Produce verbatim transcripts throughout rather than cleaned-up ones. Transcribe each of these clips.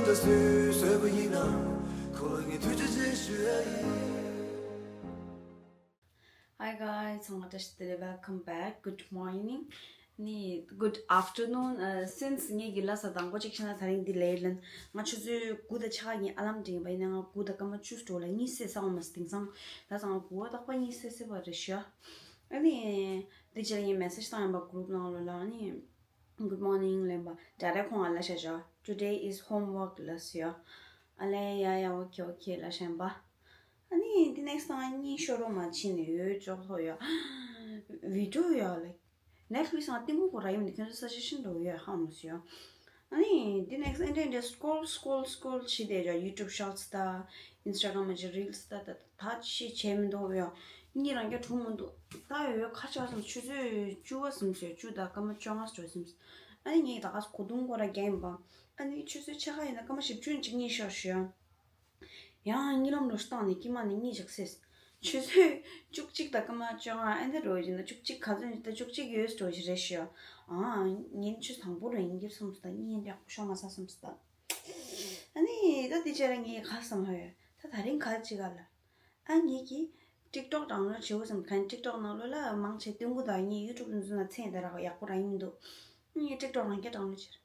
ད་སུས་བཟོས་པ་ཡིན་ན། ཁོ་ལ་ངས་ཐུགས་རྗེ་ཆེ་ཞུ་ཡ་ཡིན། Hi guys, ཚང་མ་བཀྲ་ཤིས་བདེ་ལེགས། Welcome back. Good morning. ནི་good afternoon. ཨ། since ངེད་ཀྱི་ལ་ས་དང་པོ་གཅིག་བྱས་ན་ད་རིང་འདི་ལས་ལན། ང་ཆུ་ཚོད་དགུ་དང་ཕྱེད་ཀ་གཉིས་ཨ་ལམ་དྲན་པ་ཡིན་ན། ང་དགུ་དང་སྐར་མ་བཅུ་འགྲོ་ལ་གཉིད་སད་སོང་མ་སྟེང་སང་། ད་སང་དགུ་པ་རྟག་པར་གཉིད་སད་སད་པ་རེད་ཤག་ཨ་ནི་འདི་རྗེས་ངས་མེ་སེ་ཇི་བཏང་ཡིན་པ་གུ་རུབ་ནང་ལོགས་ལ། ཨ་ནི་good morning ལན་པ་ཌའི་རེག་ཁོང་ང་ལབ་ཤག་ཤག Today is homework ལབ་སོང་ཡ། ཨ་ལས་ཡ་ཡ། okay okay ལབ་ཤག་ཡིན་པ། ཨ་ནི་འདི་ནེག་སི་ཊི་ང་གཉིད་ཤོར་རོགས་མ་བྱིན་ནས་ཡོད་ཅོག་ལྷོ་ཡ། video ཡ་like Netflix ང་གཏི་མུག་གོ་ར་ཡིན་འདི་ཁྱོད་ཚོ་ས་ཆ་ཤིན་ཏུ་ཡོད་ཧ་མོ་སི་ཡོ། ཨ་ནི་འདི་ནེག་སི་ཊི་ཨེ་འདྲ་འདྲ་སྐོལ་སྐོལ་སྐོལ་བྱེད་དེ་ཡ། YouTube Shorts ད་Instagram ཨ་ཅི་Reels ད་ད་ད་ཅི་བྱས་མི་འདུག་ཡ། གཉིད་རང་རྐྱ་གྲོལ་མི་འདུག་ད་ཡོད་ཁ་ཆག་སོང་། ཆུ་ཚོད་བཅུ་པ་ཟིན་སོང་ཡ། བཅུ་དང་སྐར་མ་བཅོ་ལྔ་འགྲོ་ཟིན་སོང་། ཨ་ནི་ངས་ད་ག་གོ་དུང་གོ་ར་རྒྱག་ཡིན་པ། ཨ་ནི་ཆུ་ཚོད་ཕྱེད་ཀ་ཡིན་ན་སྐར་མ་བཞི་བཅུ་ཅིག་གཉིད་ཤོར་ཤག་ཡ། ཡང་གཉིད་ལམ་ལོག་བཏང་ནས་དཀྱིལ་མ་ནས་གཉིད་ཅིག་སད། ཆུ་ཚོད་བཅུ་གཅིག་དང་སྐར་མ་བཅོ་ལྔ་ཨེ་འདྲ་འགྲོ་བཞིན་ན། བཅུ་གཅིག་ག་ཚོད་ད་བཅུ་གཅིག་ཡོད་འགྲོ་བཞིན་རེད་ཤག་ཨ། ངས་ཆུ་དང་པོ་རུ་ཡིན་གྱི་བསམ་སོང་། ད་གཉིད་ཡག་པོ་ཤོར་མ་སོང་བསམ་སོང་ད། ཨ་ནི་ད་དེ་རྗེས་ལ་ངས་ག་བསམ་ཧ་ཡོད། ད་ད་རིང་ག་ཅིག་ག་ལ། ཨ་ངེད་ཀྱིས་TikTok download བྱེད་དགོས་བསམ། གང་TikTok ནང་ལོགས་ལ་མང་ཆེ་སྟོན་གི་འདུག་ངས་YouTube འཛུལ་ན་མཚན་དེ་རག་ཡག་པོ་རག་གི་མི་འདུག་ངས་TikTok རང་རྐྱ་download བྱེད།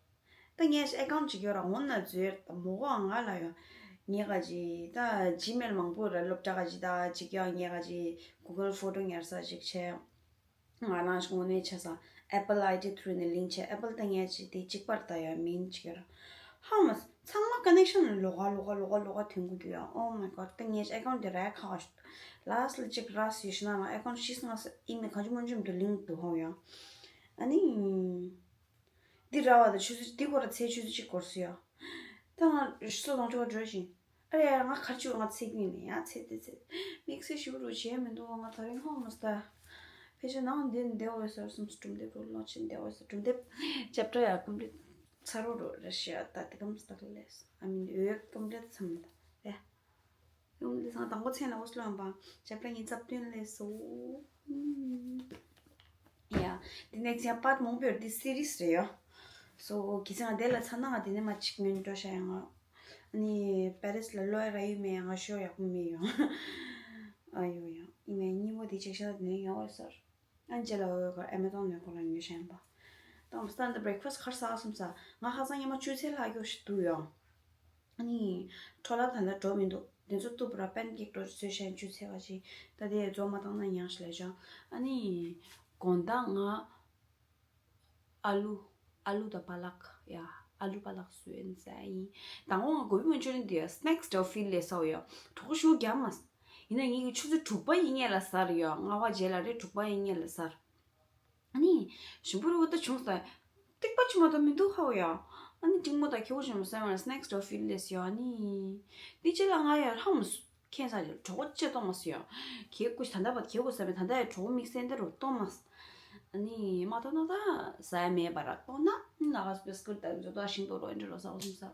ད་ངས་account ཅིག་ཡོད་ར། འོ་ན་འཛུལ་ད་མོ་གོ་ང་ལ་ཡོད། ངས་ག་ཅི་ད་Gmail མང་པོ་ར་སློབ་གྲྭ་ག་ཅི་ད་ཅིག་ཡོད། ངས་ག་ཅི་Google Photo ཉར་ས་ཅིག་བྱས། ང་རང་ཞིག་དངོས་གནས་བྱས་ཙང་Apple ID through ནས་link བྱས། Apple ད་ངས་ཅི་དེ་གཅིག་པར་ད་ཡོད་མིན་ཅིག་ཡོད་ར། ཧ་མ་ཚང་མ་connection ལོགས་ཀ་ལོགས་ཀ་ལོགས་ཀ་ལོགས་ཀ་ཐོན་གི་འདུག་ཡ། Oh my god ད་ངས་account དེ་ར་ཁག་ཤོག last ལ་ཅིག་ར་སི་ཡོད་ཤི་ན་རང་account ཤི་སོང་ང་ས་ཨི་མེ་ག་ཅི་མོ་ཅི་མི་འདུག link འདུག་ཧོ་ཡ། ཨ་ནི། འདི་ར་བ་དང་ཆུ་ཚོད་འདི་སྐོར་ཚེས་ཆུ་ཚོད་གཅིག་འགོར་སོང་ཡ། ད་ང་སོ་ལོངས་སྤྱོད་པ་འགྲོ་བཞིན། ཨ་རེ་ཡ། ང་གར་ཆུ་ང་ཚེ་ཀུན་ནས་ཡ་ཚེ་དེ་ཚེ་དམིགས་བསལ་ཞིག་རུ་བྱས་མི་འདུག་ང་ད་རིང་ཧོ་མོ་སྟ་ཕལ་ཆེར་ནང་འདི་འདེ་འོས་སར་སུམ་སུ་གྲུམ་དེབ་རུ་ལོ་ཆེན་འདེ་འོས་སར་གྲུམ་དེབ་ཅེབ་ཊར་ཡ་ཀམ་པི་ལིཊ་ཚར་རོ་རོ་རེ་ཤི་ཡ། ད་དེ་ཀམ་སྟག་ལེས་ཨ་མིན་འོས་ཀམ་པི་ལིཊ་ཚམ་ད་རེ། ཡུམ་འདི་སང་དང་པོ་མཚན་ལ་འོ་སློབ་པ་ཇབ་ར་ཉིན་ཚབ་སྟོན་ལས་སོ། ཡ། འདི་ནས་ཚན་པར་མང་པོ་ཡོད། འདི་series རེད་ཡོ། སོ་གི་ཚན་ང་དེ་ལ་ཚ་ན་ང་དེ་ནས་མ་གཅིག་མིན་འགྲོ་ཤ་ཡང་ང་། ཨ་ནི་པེ་རིས་ལ་ལོ་ཡ་ར་ཡུ་མེ་ཡང་ང་ཤོ་ཡག་པོ་མེད་ཡོ། ཨ་ཡོ་ཡ། ཡིན་ནའི་ཉིན་མོ་དེ་ཅིག་ཤ་ན་དེ་ནས་ཡོང་བ་སར། ཨན་ཅེ་ལ་འོས་ཀར་ཨེ་མེ་ཛོན་ནས་ཁོ་རང་ཉོས་བཞིན་པ། དང་པོ་ད་འདི་breakfast གར་ཟ་གསུམ་ཟ། ང་ཧ་སང་ཉི་མ་ཆུ་ཚོད་ལྷག་རྒྱུ་ཞིག་འདུག་ཡོང་། ཨ་ནི་འཕྲོ་བརླག་ད་ལྟ་འགྲོ་མི་འདུག་དེ་ཚོ་བཏུབ་ར་པན་ཀེག་འགྲོ་བཟོས་བཞིན་ཆུ་ཚོད་ག་ཅིག་ད་དེ་རྫོགས་མ་བཏང་ན་ཡང་ཞིག་ལས་བྱ། ཨ་ནི་དགོང་དག་ང་ཨ་ལུ་ཨ་ལུ་དང་པ་ལག་ཡ། ཨ་ལུ་པ་ལག་བཟོས་ཟ་ཡིན། དང་པོ་ང་གོ་བི་མན་ཅུ་རི་ཡན་དེ་ཡ་སྣེག་སི་ཌོ་ཕིལ་ལས་ཟ་བ་ཡ། གྲོགས་ཤུགས་རྒྱག་མ། ཡིན་ན་ངེད་ཀྱི་ཆུ་ཚོད་དྲུག་པ་ཡིན་ངེད་ལ་ཟར་ཡ། ལྔ་པ་རྗེས་ལ་རེད་དྲུག་པ་ཡིན་ངེད་ལ་ཟར། ཨ་ནི། ཞིམ་པོ་རུ་བ་ད་བྱུང་ས། ཏིག་པ་ཅི་མ་གཏོགས་མི་འདུག་ཧ་བོ་ཡ། ཨ་ནི་འབྲིང་མོ་དང་ཁེ་བོ་ཞིམ་པོ་སེམས་ལ་སྣེག་སི་ཌོ་ཕིལ་ལེས་ཡ། ཨ་ནི། འདི་ཅི་ལ་ང་ཡ་ཧ་མོ་ཁྱེད་ས་ཅི་གྲོགས་པོ་ཅི་གཏོང་མ་སི་ཡ། ཁྱེད་ཀུ་ཤི་ད་ལྟ་བར་ཁྱེད་ཀུ་ས་མེད་ད་ལྟ་ཡ་གྲོགས་པོ་དམིགས་བསལ་འདི་རུ་གཏོང་མ་སི། ཨ་ནི་མ་གཏོང་ན་ད་ཟ་ཡ་མེད་པ་ར་གཏོང་ན་ན་ག་སི་བེ་སི་ཀུར་དང་མཛོ་ད་ཤིང་ཏོག་རོ་ཨེ་འདྲ་རོ་ཟ་བ་སུམ་ས།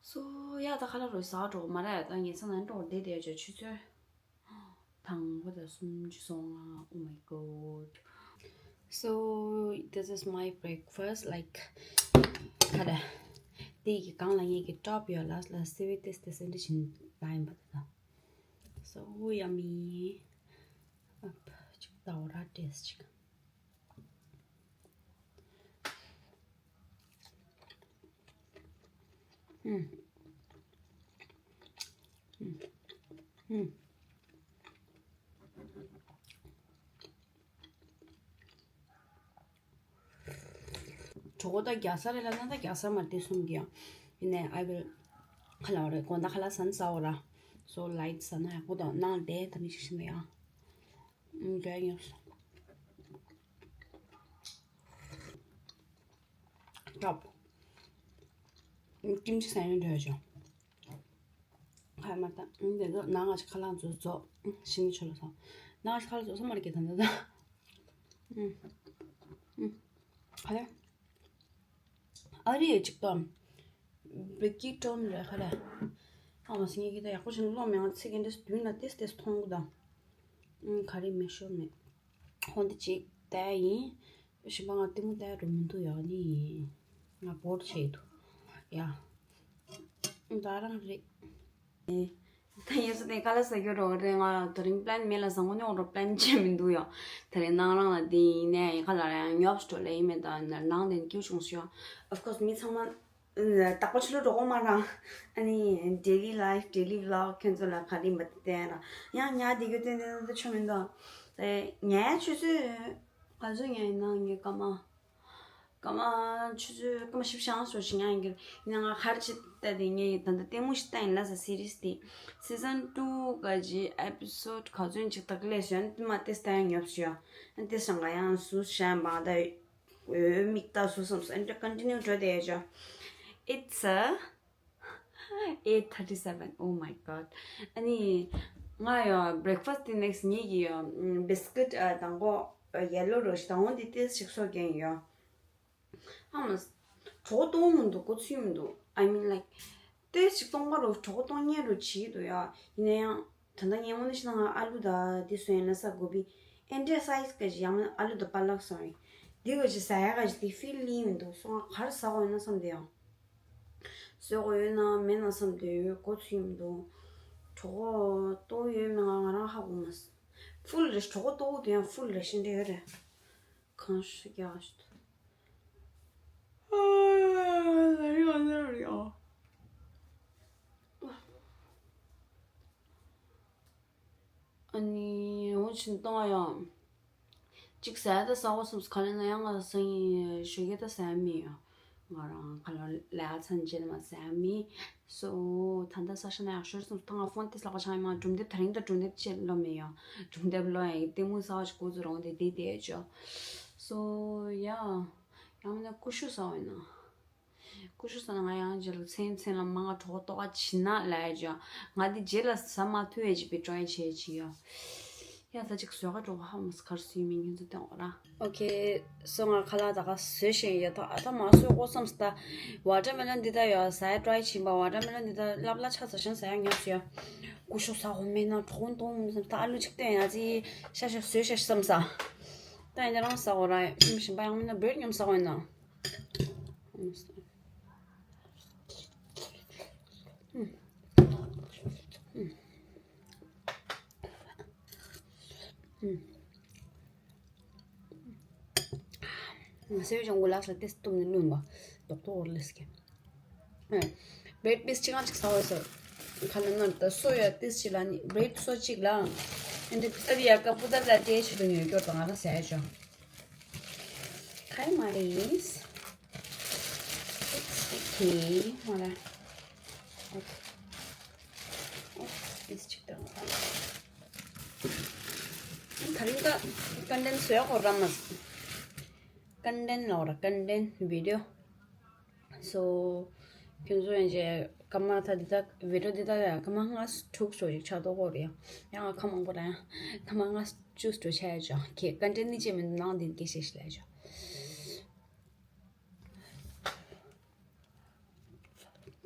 སོ་ཡ་ད་ཁ་ལ་རོ་ཟ་གྲོགས་མ་ར་ཡ། ད་ངེད་ཚང་ན་འགྲོ་བསྡད་དེ་ཡ་ཆུ་ཚོད། དང་པོ་དང་སུམ་ཅུ་སོ་ལྔ། Oh my god. So this is my breakfast, like, ཁ་ར། དེ་གི་སྒང་ལ་ངེད་ཀྱི་ཊོབ་ཡོད་ལ་ལ་སི་ཝི་ཏིས་ཏིས་འདྲ་བཞིན་ལ་ཡིན་པ་དང་། So yummy. ཨབ་ཅིག་ཏའོ་ར་ཏེས་ཅིག་ཨུམ། ཨུམ། ཨུམ། གྲོགས་པོ་ད་རྒྱ་སར་རེད་ལབ་ན་ད་རྒྱ་སར་མ་རེད་དེ་གསུམ་གྱི་ཡང་། ཡིན་ནའི་I will ཁ་ལ་བ་རེད་དགོང་དག་ཁ་ལག་ཟ་ན་ཟ་འོ་ར། So light ཟ་ན་ཡག་པོ་དང་ནང་དེ་ད་མི་ཞིག་ཤི་ན་ཡང་། ཨུམ། འདྲ་ཡོང་། ཀྲོབ། ཀིམ་ཅི་ཟ་ཡོང་འདྲ་ཡོད་ཅོ། ཁ་མ་ད། ཨུམ། དེ་ཚོ་ནང་ང་ཞིག་ཁ་ལག་ཚོ་རྫོགས། ཤི་ནི་ཆོ་ལ་ས། ནང་ང་ཞིག་ཁ་ལག་རྫོགས་ས་མ་རེད་ཀྱི་ད་ད་ད། ཨུམ། ཨུམ། ཁ་ལག་ཨ་རི་ཡ་གཅིག་ཏོ། བེ་ཀི་ཏོན་རེད་ཁ་རེད། ཨ་མ་སི་ངེད་ཀྱི་ད་ཡག་པོ་བྱུང་ལོ་མེད་ང་ཚིག་གི་འདྲེ་སུ་དུས་ན་ཏེས་ཏེས་མཐོང་གི་དང་། ཨུམ། ག་རེ་མེད་ཤོར་མེད། ཧོན་དེ་གཅིག་ལྟ་ཡ་ཡིན། ཞིམ་པ་ང་ལྟད་མོ་ལྟ་ཡ་འགྲོ་མི་འདུག་ཡག་ནི་ཡིན། ང་བོར་ཆེ་འདུག་ཡ། ད་རང་རེད། ད་ཡིན་སོ་དེ་ཁ་ལག་ཟ་རྒྱུ་རོགས་རེད། ང་དེ་རིང་པི་ལན་མེད་ལ་ཟ་ངོ་ནས་འོ་རོ་པི་ལན་བྱས་མི་འདུག་ཡོ། དེ་རིང་ནང་རང་ལ་དེ་ཡིན་ནས་ཡིན་ཁ་ལ་ར་ཡང་ཉོབ་སྤྲོ་ལེ་ཡིན་མེད་ད་ནང་དེ་སྐྱིད་བྱུང་སོ་ཡོ། Of course མི་ཚང་མ་རྟག་པར་ཕྱི་ལོ་འགྲོ་གོ་མ་རང་ཨ་ནི་daily life daily vlog ཁྱོད་ཚོ་ལ་ག་རེ་མ་བསྟན་ར་ཡང་ཉག་དེ་གི་བསྟན་དེ་ད་ཆོ་མི་འདུག་དེ་ངའི་ཆུ་ཚོད་ག་ཚོད་ངའི་ནང་ངའི་སྐར་མ། སྐར་མ་ཆུ་ཚོད་སྐར་མ་བཞི་བཅུ་ཞེ་ལྔ་ཡིན་གྱི་ཡིན་ན་ང་ཧར་ཅིག་ལྟ་དེ་ངས་ད་ལྟ་ལྟད་མོ་ཞིག་ལྟ་ཡིན་ལ་ས་series དེ་season two ག་ཅི་episode ག་ཚོད་ཅིག་ད་ག་ལས་བྱོན་དེ་མ་ལྟས་ལྟ་ཡང་ཉོབ་ཞུ་ཡ་ལྟས་ཞང་ག་ཡང་སུ་ཞན་བང་ད་འོད་མིག་ལྟ་སུ་བསམ་སོ་ཨ་ནི་continue འགྲོ་བསྡད་ཡ་ཅོ། It's a eight thirty seven. Oh my god. ཨ་ནི་ང་ཡོ་breakfast དེ་next ངེད་ཀྱི་ཡོ་biscuit དང་པོ་yellow རོ་ཞིག་དང་པོ་འདི་ཏེས་ཞིག་སོ་གྱོན་ཡོ། ཨ་མ་གྲོགས་གཏོང་མི་འདུག་གོ་ཚུལ་མི་འདུག I mean like ཏེས་ཞིག་གཏོང་ག་རོ་གྲོགས་གཏོང་ཉེ་རུ་བྱེད་འདུག་ཡོ། ཡིན་ན་ཡང་ད་ལྟ་ངས་དངོས་གནས་བཤད་ན་ང་ཨ་ལུ་ད་འདི་སོ་ཡིན་ན་ས་གོ་བི་ཨེ་འདྲས་size ག་ཞིག་ཡང་མིན་ཨ་ལུ་ད་པ་ལག་སོ་ཡིན་འདི་ག་ཞིག་ཟ་ཡ་ག་ཞིག་དེ་feel ལིང་མི་འདུག་སོ་ང་ག་རེ་ཟ་དགོས་ཡིན་ན་བསམ་དེ་ཡང་། བཟོས་དགོས་ཡོད་ན་མེད་ན་བསམ་དུས་ཡོད་གོ་ཚུལ་མི་འདུག་གྲོགས་པོ་ལྟོ་ཡོད་མེད་ང་ང་རང་ཧ་གོ་མ་སོང་། full རེད་གྲོགས་པོ་ལྟོ་དེ་ཡང་full རེད་ཤེས་འདྲ་ཡོད་རེད། གང་ཤེས་ཀྱང་ཤེས། ཨ་ནི་འོ་ཕྱིན་གཏོང་བ་ཡང་། གཅིག་ཟ་ཡ་ད་ཟ་འོ་བསམས་ག་ལེ་ན་ཡང་ང་སང་ཉིན་ཞོགས་ཀས་ད་ཟ་ཡ་མེད་ཡ། ང་རང་ཁ་ལ་ལས་ཚན་རྗེས་ལ་མ་ཟ་ཡ་མེད། སོ་ད་ལྟ་ས་ཤ་ན་ཡག་ཤོས་བསམས་ད་ང་ཕོན་ཏེ་ལག་པ་ཆང་ཡ་མ་སྒྲུང་དེབ་ད་རིང་ད་སྒྲུང་དེབ་ཅེས་ལོ་མེད་ཡ། སྒྲུང་དེབ་ལོ་ཡ་ཡི་ལྟད་མོ་ཟ་བ་ཞིག་ཁོ་ཚོ་རང་དེ་དེ་དེ་ཅོ། སོ་ཡ། ཡང་མིན་ན་ཀུ་ཤུ་ཟ་བ་ཡིན་ན། ཀུ་ཤུ་ཟ་ན་ང་ཡང་རྗེས་ལ་མཚན་མཚན་ལ་མ་ང་གྲོགས་ཏོག་ཅི་ན་ལས་ཀྱང་ང་འདི་རྗེས་ལ་ཟ་མ་ཐུབ་ཡས་ཅིག་པའི་ཀྲོའི་བྱས་ཅི་ཡ། ཡ་ད་ཅིག་བཟོས་ག་གྲོགས་ཧ་མོ་སི་ཁར་སུའི་མིང་ཁྱོད་ཚོ་སྟོན་འོ་ར། ཨོ་ཁེ། སོ་ང་ཁ་ལག་ད་ག་བཟོས་ཤེས་ཡོད་ད་ཨ་ད་མ་བཟོས་ཀོ་བསམ་སི་ད། ཝ་ཊར་མེ་ལོན་འདི་ད་ཡོད་ཟ་ཡ་ཀྲོའི་ཕྱིན་པ་ཝ་ཊར་མེ་ལོན་འདི་ད་ལབ་ལ་ཆ་ཚ་ཞིང་ཟ་ཡ་ཉོབ་སི་ཡ། ཀུ་ཤུ་ཟ་འོ་མེད་ན་གྲོགས་གཏོང་མི་སམ་ད་ཨ་ལུ་ཅིག་སྟོན་ཡ་ཅི་ཤ་ཤ་བཟོས་ཤ་བསམ་ས། ད་ཡིན་ད་རང་ཟ་འོ་ར་ཡིན་ཞིམ་པ་ཡང་མིན་ན་བེར་ཉོམ་ཟ་འོ་ཡིན་ན། ང་སེའུ་ཅང་གོ་ལགས་ལ་ཏེས་གཏུམ་ནས་བླུན་པ་རྡོག་རྡོག་འོར་ལེས་ཀྱི། བེད་པིས་གཅིག་གང་གཅིག་ཟ་བ་ཟེར། ཁ་ལ་ནར་ད་སོ་ཡ་ཏེས་ཅི་ལ་ནི་བེད་སོ་གཅིག་ལ། ཨེ་འདྲ་ཏ་རི་ཡ་ཀ་པུ་ཏ་ལ་ཏེ་ཆི་དུ་ཉོས་སྐྱོར་དང་ང་ལ་ཟས་ཅོ། ཁའི་མ་རེད། ཨོ་ཁེ། མ་ལ། ཨོ་ཁེ། ཨོ་ཁེ། ཏེས་ཅིག་དང་། ད་རིང་ཀ་ཀན་ཏན་སོ་ཡ་ཁོ་ར་མ། ཀན་ཏན་ལོ་ར་ཀན་ཏན་བི་ཌི་ཡོ། སོ། ཁྱོད་ཚོ་ཡང་ཅེ་ཀ་མ་ཐ་འདི་དག་བི་ཌི་ཡོ་འདི་དག་ཡང་ཀ་མ་ལྔ་དྲུག་ཙོ་ཞིག་ཆགས་ཏོ་གོ་རེད་ཡང་ཡང་ང་ཁ་མང་པོ་ར་ཡང་ཀ་མ་ལྔ་བཅུ་ཙོ་ཆགས་ཡ་ཅོ་ཁྱེད་ཀན་ཏན་ནི་ཅེ་མི་འདུག་ནང་འདི་སྐད་ཤེས་ཤིག་ལ་ཡ་ཅོ།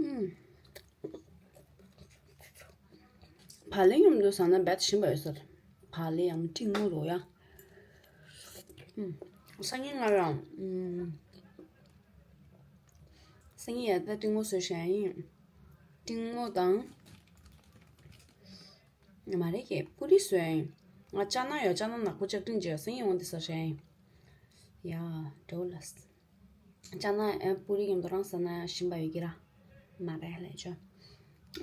ཨུམ། བག་ལེབ་མཉམ་དུ་ཟ་ན་རྦད་ཞིམ་པ་ཡོད་ས་རེད། བག་ལེབ་ཡང་ཏིང་མོ་རོ་ཡ། ཨུམ། སང་ཉིན་ང་རང་ཨུམ། སང་ཉིན་ཡ་ད་ཏིང་མོ་བཟོས་བཞག་ཡིན། ཏིང་མོ་དང་། མ་རེད་ཀྱེ་པུ་རི་བཟོས་ཡིན། ང་ཅ་ན་ཡོད་ཅ་ན་ནག་པོ་ལྕགས་ཀྲིན་བྱས་སང་ཉིན་འོང་དེ་ཟ་བཞག་ཡིན། ཡ། འགྲོ་ལ། ཅ་ན་ཨེ་པུ་རི་མཉམ་དུ་རང་ཟ་ན་ཞིམ་པ་ཡོད་ཀྱི་ར། མ་རེད་ལས་ཆོ།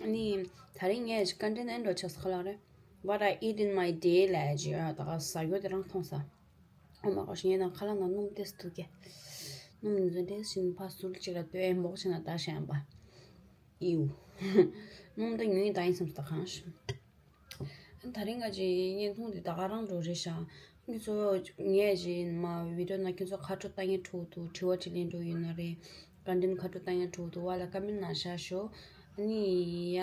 ཨ་ནི། ད་རིང་ངས་ཀན་ཏན་ཨེ་འགྲོ་ཆགས་ཁ་ལག་རེད། What I eat in my day ལས་ཀྱི་ཡོད་ད་ག་ཟ་རྒྱུ་དེ་རང་མཐོང་ས། ཨོ་མ་གོ་ཤི་ངས་ན་ཁ་ལག་ན་སྣུམ་ཏེས་ཐུག་གེ། སྣུམ་ནི་ཟོ་ཏེས་ཤིན་ཕ་སུལ་ཅིག་ལ་ལྟོས་ཨེ་མོག་ཆེ་ན་ད་ཤན་པ། ཨིའུ། སྣུམ་ད་ཉུང་ཡིན་ད་ཡིན་སམ་ད་གང་ཤི། ད་རིང་ང་ཅི་བརྙན་ཐུང་འདི་ད་ག་རང་འགྲོ་རེད་ཤག་ཁྱོད་ཚོ་ངས་ཅི་མ་བི་ཌི་ཡོ་ན་ཁྱོད་ཚོ་ཁ་ཕྲོ་ལྟ་ཉན་ཁྲོ་འདུག་དྲི་བ་དྲིས་ལན་འགྲོ་ཡོད་ན་རེད། ཀན་ཏན་ཁ་ཕྲོ་ལྟ་ཉན་ཁྲོ་འདུག་བ་ལ་ཀ་མེན་ན་བཞག་ཤོག་ཨ་ནི་ཡ་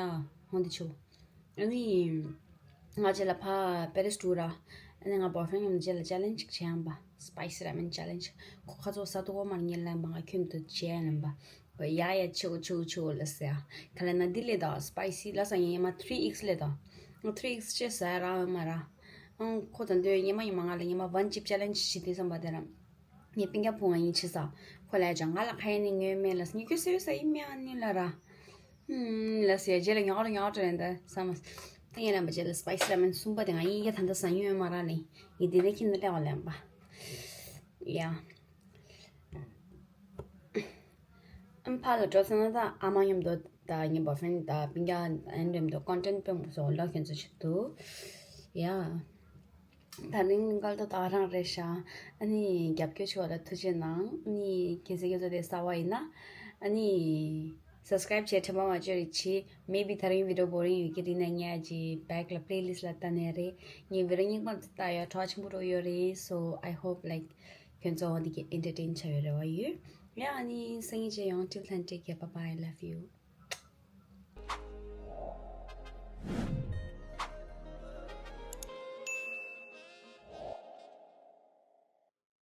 ཧོན་དི་ཆོ། ཨ་ནི་ང་རྗེས་ལ་ཕ་པེ་རེ་སི་འགྲོ་ར། ཨ་ནི་ང་བོའི་ཕྲེན་ངམ་རྗེས་ལ་ཅེ་ལེན་ཅིག་བྱེད་ཡང་པ་སི་པའི་སི་ར་མེན་ཅེ་ལེན་ཅིག་ཁོ་ཁ་ཚོ་ས་དོ་བ་མར་ཉེ་ལན་པ་ང་ཁྱོད་དུ་བྱེད་ཡང་ལན་པ། ཡ་ཡ་ཆེའོ་ཆེའོ་ཆེའོ་ལ་ཟེར། ག་ལ་ན་འདི་ལས་ད་སི་པའི་སི་ལ་ས་ཡིན་མ་ཐི་རི་ཨེག་སི་ལས་ད། ང་ཐི་རི་ཨེག་སི་ཅེ་ཟ་ར་མ་ར། ཨང་ཁོ་ད་འདོད་ཉི་མ་ཉི་མ་ང་ལ་ཉི་མ་ཝན་ཅིབ་ཅེ་ལེན་ཇི་ཞིག་དེ་བསམ་པ་དེ་ར། ངའི་སྤུན་ཀྱག་བུ་ང་ཡིན་ཆི་ས། ཁོ་ལ་ཡ་ཅང་ང་ལ་ཁ་ཡ་ནི་ཉོས་མེད་ལ་ས་ཉི་ཁྱོད་སེ་ས་ཡིན་མེད་ཨ་ནི་ལ་ར། ལགས་སོ། ཡ་རྗེས་ལ་ཉོག་ར་ཉོག་ར་ལེན་ད་ས་མ། ད་ཡིན་ལ་མ་རྗེས་ལ་སི་པའི་སི་ར་མེན་གསུམ་པ་དེ་ང་ཡིན་ཡ་ད་ད་ས་ཉོས་མ་ར་ལེན་ཡི་དེ་ནས་ཁྱིམ་ན་ལེགས་པ་ལེན་པ། ཡ། ཨམ་ཕ་ལ་འགྲོ་ཚར་ན་ད་ཨ་མ་མཉམ་དུ་ད་ངའི་boyfriend་ད་སྤུན་ཀྱག་ཨན་རེམ་དུ་content་སྤེལ་མོ་སོང་ལ་ཁྱོད་ཚོ་ཆེད་དུ། ཡ། ད་ནིང་གལ་ཏེ་ད་རང་རེད་ཤག་ཨ་ནི་རྒྱབ་སྐྱོར་ཞུ་བ་ལ་ཐུགས་རྗེ་གནང་། ཨ་ནི་གལ་སྲིད་ཁྱེད་ཚོ་དེ་གསར་པ་ཡིན་ན་ཨ་ནི་subscribe་བྱས་དྲན་པ་མ་བརྗེད་རེ་བྱེད། Maybe་ད་རིང་video boring་ཡོད་ཀྱི་རེད་ན་ངས་ཀྱི་back་ལ་playlist་ལ་ལྟ་ནས་རེད། ངས་video་རྙིང་པ་ད་ཡོད་གྲོགས་ཆེན་པོ་འགྲོ་ཡོད་རེད། So I hope like་ཁྱོད་ཚོ་འདི་གི་entertain་བྱ་ཡོད་རེ་བ་ཡོད། ཡ་ཨ་ནི་སང་ཉིན་ཅིག་ཡོང་། Till then, take care, bye bye, love you.